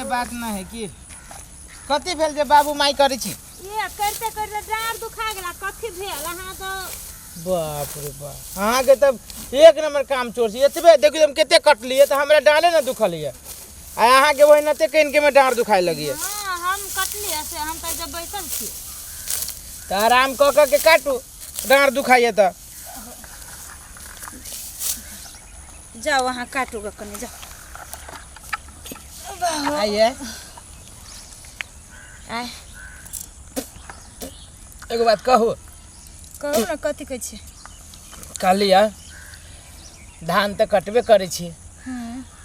से बात न है कि कथी भेल जे बाबू माई करै छी। ये करते करते डाँर दुखा गेला। कथी भेल अहाँ तो? बाप रे बाप, अहाँके तऽ एक नंबर काम चोर छी। एतबे देखियौ हम कते कटलियै तऽ हमरा डाँरे ने दुखल यऽ, आ अहाँके ओहिनाते कनिके में डाँर दुखाय लगैए। हाँ, हम कटलियै से हम तऽ जब बैसल छी। तऽ आराम कऽ कऽ के काटू, डाँर दुखाइए तऽ। जाउ अहाँ काटू ग कनि, जाउ। आइए आय एगो बात कहू? कहू ने, कथी कहै छियै? कहलियै धान तऽ कटबे करै छी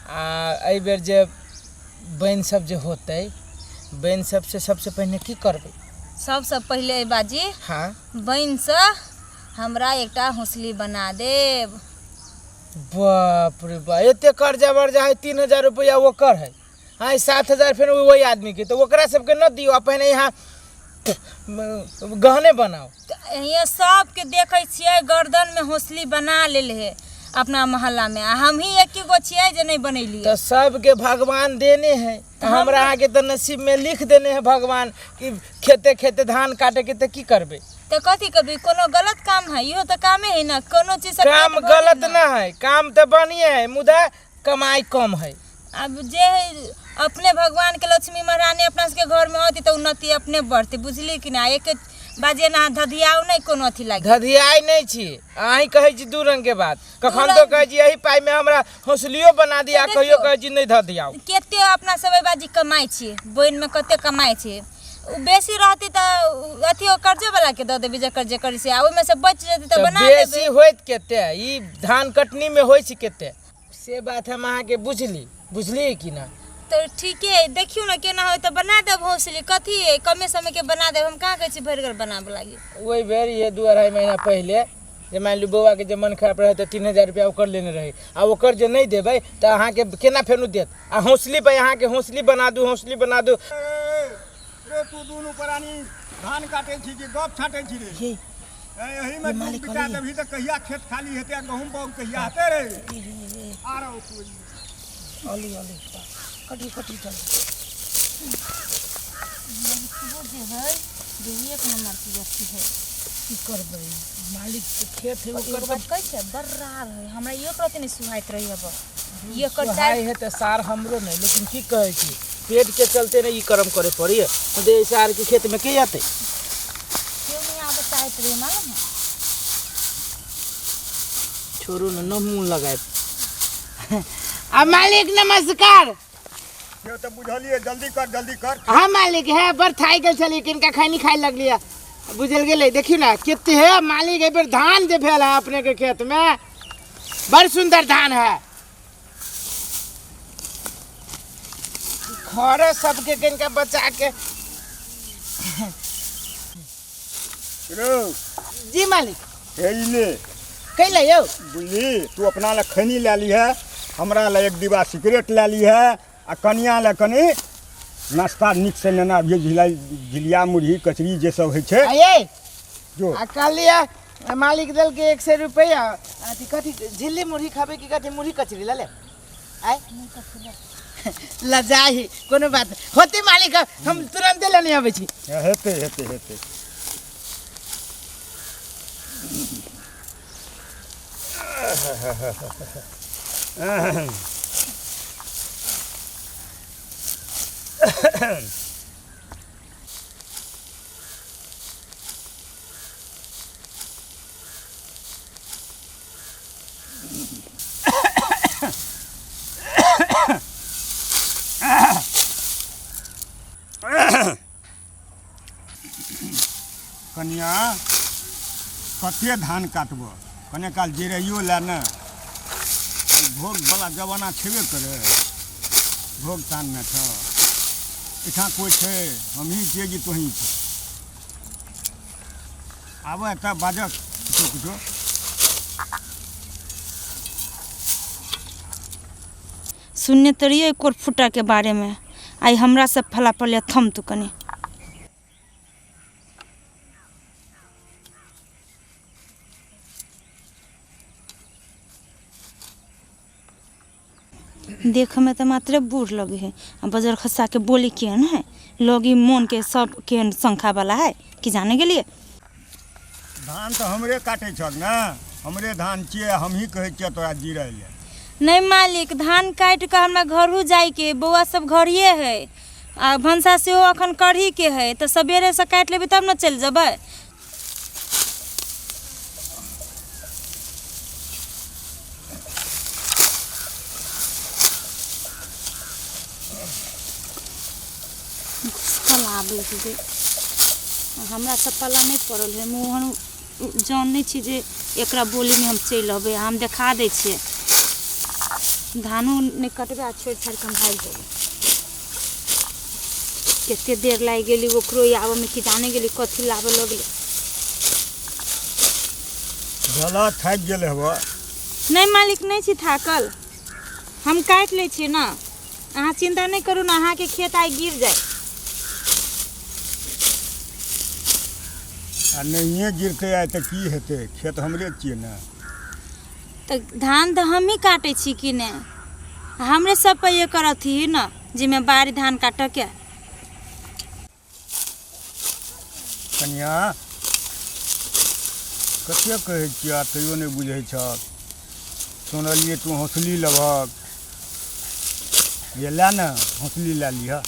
आ एहि बेर जे बनि सब जे होतै, बनि सबसँ सबसँ पहिने की करबै? सबसँ पहिले बाजी, हाँ, बनिसँ हमरा एकटा हौसली बना देब। बाप रे बा, एते कर्जा वर्जा है, 3000 रुपया ओकर है, हाँ, 7000 फेर वही आदमी के, तऽ ओकरा सबके न दियौ आ पहिने यहाँ गहने बनाओ। यहाँ सबके देखै छियै गर्दनमे हौसली बना लेल है अपना मोहल्लामे, आ हमही एक गो छियै जे नहि बनेलियै। तऽ सबके भगवान देने है, हमरा अहाँके तऽ नसीब में लिख देने है भगवान कि खेते खेते धान काटे के, तऽ की करबै? तऽ कथी करबै? कोनो गलत काम है? इहो तऽ कामे है ने, कोनो चीज से काम पेट भरे गलत ने। ना है, काम तऽ बढ़िए है, मुदा कमाई कम है। अब जे है अपने भगवान के लक्ष्मी महारानी अपना सबके घर में होती तऽ उन्नति अपने बढ़ती, बुझली कि ना? एक बाजे ना धधियाउ नहीं कोनो अथी लागे। धधियाइ नहि छी, अहीं कहै छी दू रंग के बात। कखन तो कहै छी एहि पाई में हमरा हौसलियो बना दिया, तऽ कहियो देखियौ। कहै छी नहि धधियाउ। कते अपना सब बाजी कमाइ छी, बोनि में कते कमाइ छी, उ बेसी रहती तऽ अथी कर्जो वाला के दऽ देबै, जकर जेकर से, आ ओहिमे से बचि जेतै तऽ तऽ बना बेसी लेबै। होइत कते? ई धान कटनी में होइ छै कते, से बात हम अहाँके बुझली, बुझलियै कि ना? तऽ ठीके है, देखियौ ने केना होय तऽ बना देब हौसली। कथी है, कमे समय के बना देब, हम कहाँ कहै छी भरि बनाबऽ लागी। ओहि बेर ये 2-2.5 महीना पहिले जे मानि लियौ बौआके जे मन खराब रहै तऽ 3000 रुपया ओकर लेने रहै, आ ओकर जे नहि देबै तऽ अहाँके केना फेनु देत? आ हौसली पर अहाँके हौसली बना दू, हौसली बना दू। रे तू दुनू प्राणी धान काटै छी कि गप छाँटै छी रे? ये एही में मालिक तू बिटा कहलियै। देबही तऽ कहिया खेत खाली हेतै आ गहूम बाउग कहिया हेतै रे? आ रहो तू। अली अली कटी कटी चल। जे है एक नंबर के अथी है। की करबै, मालिक के खेत है ओकर। एगो बात कहै छै, बड़ रार है, हमरा एक रति नहि सुहाइत रही। अब एकर सोहाय है तऽ सार हमरो नहि, लेकिन की कहै छी, पेट के चलते ने ई कर्म करे पड़ी है। तो सार के खेत में के जाते? केओ नहि आबऽ चाहैत रही, मालूम है? छोड़ू ने, न मुँह लगाए। आ मालिक नमस्कार। से तऽ बुझलियै, जल्दी कर, जल्दी कर। हाँ मालिक, है बड़ थाकि गेल छलियै, किनका खैनी खाइ लगलियै, बुझल गेलै। देखियौ ने कते है मालिक, एहि बेर धान जे भेल है अपने के खेत में, बड़ सुंदर धान है। खरे सबके कनिका बचा के। रो जी मालिक। हे ई ले। कैला यौ? बुझली, तू अपना लए खैनी लए लीहे, हमरा लए एक डिब्बा सिगरेट लए लीहे, आ कनिया लए कनि नाश्ता नीक से नेने अबिहे, झिला झिलिया मुरही कचरी जे सब होइ छै। आये जो। आ कहलियै मालिक देलकै 100 रुपैआ, अथी कथी झिल्ली मुरही खाबै कि कथी मुरही कचरी लऽ ले आय लजाही, कोनो बात नहि होतै मालिक, हम तुरन्ते लेने अबै छी। हेतै हेतै हेतै। कनिया, कते धान काटब? कने काल जिरैयो लए ने। भोगवला जमाना छेबे करे, भोग तानमे छ एहिठाम कोइ छै? हमही छियै कि तोही छै? आबऽ एतऽ, बाजऽ किछो किछो। सुनने तऽ रहियै कोरफुटाके बारेमे, आइ हमरा सब फला पड़लै। थम तू कनि। देखऽमे तऽ मात्रे बूढ़ लगे है आ बजर खसाके बोली केहन है लगी मोनके सब केहन शंखावला है कि जाने गेलियै। धान तऽ हमरे काटै छहक ने, हमरे धान छियै, हमही कहै छियै तोरा जीरै लए। नहि मालिक, धान काटि कऽ हमरा घरो जाइके, बौआ सब घरिये है आ भनसा सेहो अखन करहीके है, तऽ सबेरेसँ काटि लेबै तब ने चलि जेबै। घुसकल आबै छै जे हमरा सब पल्ला नहि पड़ल है, ओहन जान नहि छी जे एकरा बोलीमे हम चलि अबै। हम देखा दै छियै, धानो नहि कटबै आ छोड़ि छाड़ि कऽ हम भागि जेबै। कते देर लागि गेली ओकरो आबऽमे कि जाने गेली कथी लाबऽ लगलै। गला थाकि गेल हेबऽ। नहि मालिक, नहि छी थाकल, हम काटि लै छियै ने, अहाँ चिन्ता नहि करू ने, अहाँके खेत आइ गिर जाय। आ नहिए गिरतै आइ तऽ की हेतै? खेत हमरे छियै ने। तऽ धान तऽ हमही काटै छी कि ने, हमरे सब पर एकर अथी है ने जिम्मेवारी धान काटऽके। कनिया, कतेक कहै छियह तैयो नहि बुझै छह। सुनलियै तू हौसली लेबहक, ये लए ने, हौसली लए लिहऽ।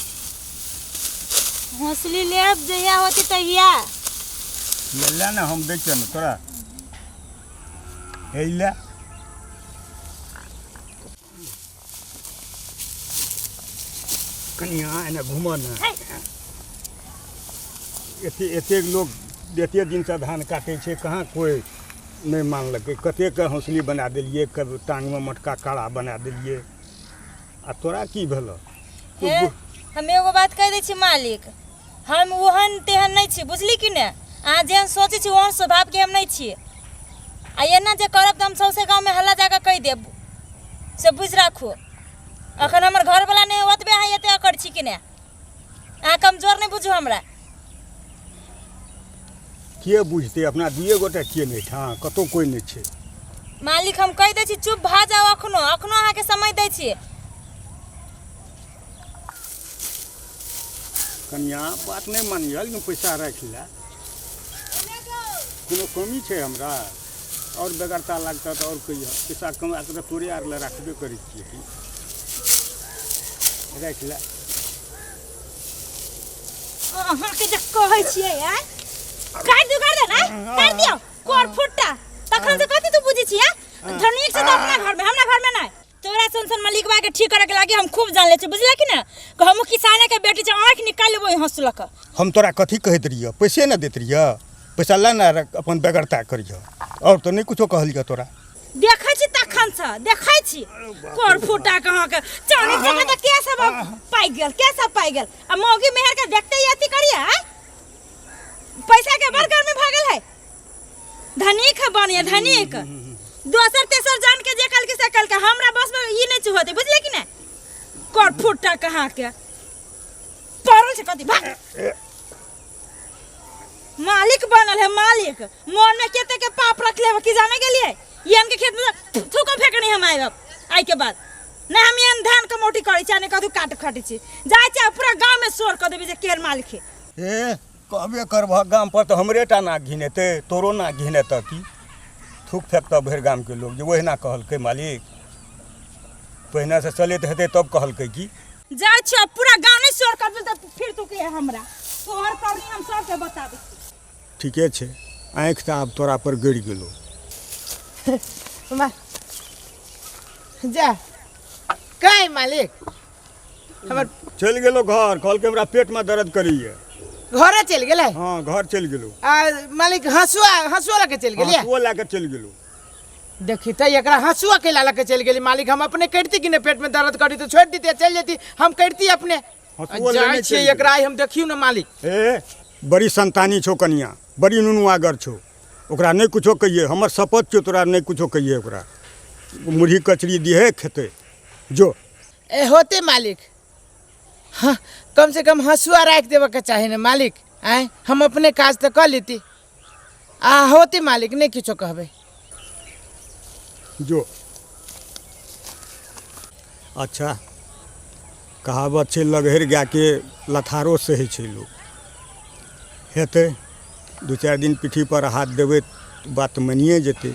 हौसली लेब जहिया होती तहिया। ये लए ने, हम दै छियह ने तोरा, हे ई लए। कनिया, एने घूमऽ ने। एते एतेक लोक एते दिनसँ धान काटै छै, कहाँ कोइ नहि मानलकै। कतेकके हौसली बना देलियै, कभी टाङ्गमे मोटका काड़ा बना देलियै, आ तोरा की भेलऽ? हे, हम एगो बात कहि दै छी मालिक, हम ओहन तेहन नहि छी, बुझली कि ने? अहाँ जेहन सोचै छी ओहन स्वभावके हम नहि छी। आ एना जे करब तऽ हम सौंसे गाँवमे हल्ला जाकऽ कहि देब, से बुझि राखू। अखन हमर घरवला नहि ओतबे अहाँ एते अकड़ छी कि ने? अहाँ कमजोर नहि बुझू हमरा। के बुझतै? अपना दुइए गोटे छियै ने एहिठाम, कतहु कोइ नहि छै। मालिक, हम कहि दै छी, चुप भऽ जाउ। अखनो अखनो अहाँके समय दै छी। कनिया, बात नहि मानियऽ, लेकिन पैसा राखि ले। कोनो कमी छै हमरा? आओर बेगरता लागतऽ तऽ आओर कहियऽ। पैसा कमा कऽ तऽ तोरे आर लए राखबे करै छियै की। राखि ले। अहाँके जे कहै छियै आँय, काटि दियौ, काटि दियौ ने, काटि दियौ कोर फुट्टा। तखन से कथी तू बुझै छियै? धनिक छै तऽ अपना घरमे, हमरा घरमे नहि। तोरा सन सन मलिकवा के ठीक करे के लागी हम खूब जान ले छी, बुझले कि ना? हम किसाने के बेटी छी, आँख निकाल लेबो हंसुल के। हम तोरा कथी कहैत रहियऽ? पैसे ने दैत रहियऽ? पैसा ला ने, अपन बेगरता करियऽ, आओर तऽ नहि कुछो कहलियऽ तोरा। देखै छी तखन से देखै छी कोर फूटा कहाँ के चानी जगह तऽ के सब पाइ गेल, के सब पाइ गेल। आ मौगी मेहर के देखते ही अथी करिए। आँय, पैसा के बड़ गर्मी भऽ गेल है। धनिक है बनिए धनिक, दोसर तेसर जान के जे कल के से कल के, हमरा बस में ई नहीं होते, बुझले कि नहीं? कोर फूटा कहाँ के पड़ल छै कथी भाग। मालिक बनल है मालिक, मन में केते के पाप रख ले की जाने के लिए। ये के खेत में थूको फेंकनी हम आएब आई के बाद नहीं। हम एहन धान के मोटी करै छी, नहीं कदू काट खटै छी, जाइ छी पूरा गांव में शोर कर देबै जे केहन मालिक है। ए, कहबे करबह गाम पर तऽ हमरे टा नाक घिनेतै, तोरो नाक घिनेतऽ की? थूक फेकतऽ भरि गामके लोक जे ओहिना कहलकै मालिक। पहिनेसँ चलैत हेतै तब कहलकै की। जाइ छी पूरा गाँव नहि शोर कर देल तऽ फिर तू के हमरा तोहर करनी हम सबके बताबै। ठीके छै, आँखि तऽ आब तोरा पर गड़ि गेलौ। जा काय मालिक हमर चलि गेलो घर, कहलकै हमरा पेटमे दर्द करैए। घरे चलि गेलै? हँ, घर चलि गेलो। आ मालिक, हँसुआ हँसुआ लऽ के चलि गेलियै? हँसुओ लए कऽ चलि गेलो। देखी तऽ एकरा हँसुआ कैला लऽ के चलि गेली मालिक? हम अपने करिती कि ने, पेटमे दर्द करी तऽ छोड़ि दितियै, चलि जैती, हम करिती अपने। हँसुओ जाइ लेने छियै चलि। एकरा आइ हम देखियौ ने मालिक। ए, बड़ी संतानी छौ कनिया, बड़ी नुनुआगर छौ, ओकरा नहि कुछो कहिए, हमर शपथ छौ, तोरा नहि कुछो कहिए। ओकरा मुरही कचरी दिहे, खेतै जो। ए होते मालिक, हाँ, कम से कम हँसुआ राखि देबऽके चाही ने मालिक। आँय, हम अपने काज तऽ कऽ लेती। आ होते मालिक, नहि किछो कहबै। जो। अच्छा कहावत छै लगहरि गायके लथारो सहै छै लोक। हेतै 2-4 दिन पीठीपर हाथ देबै बात मानिए जेतै।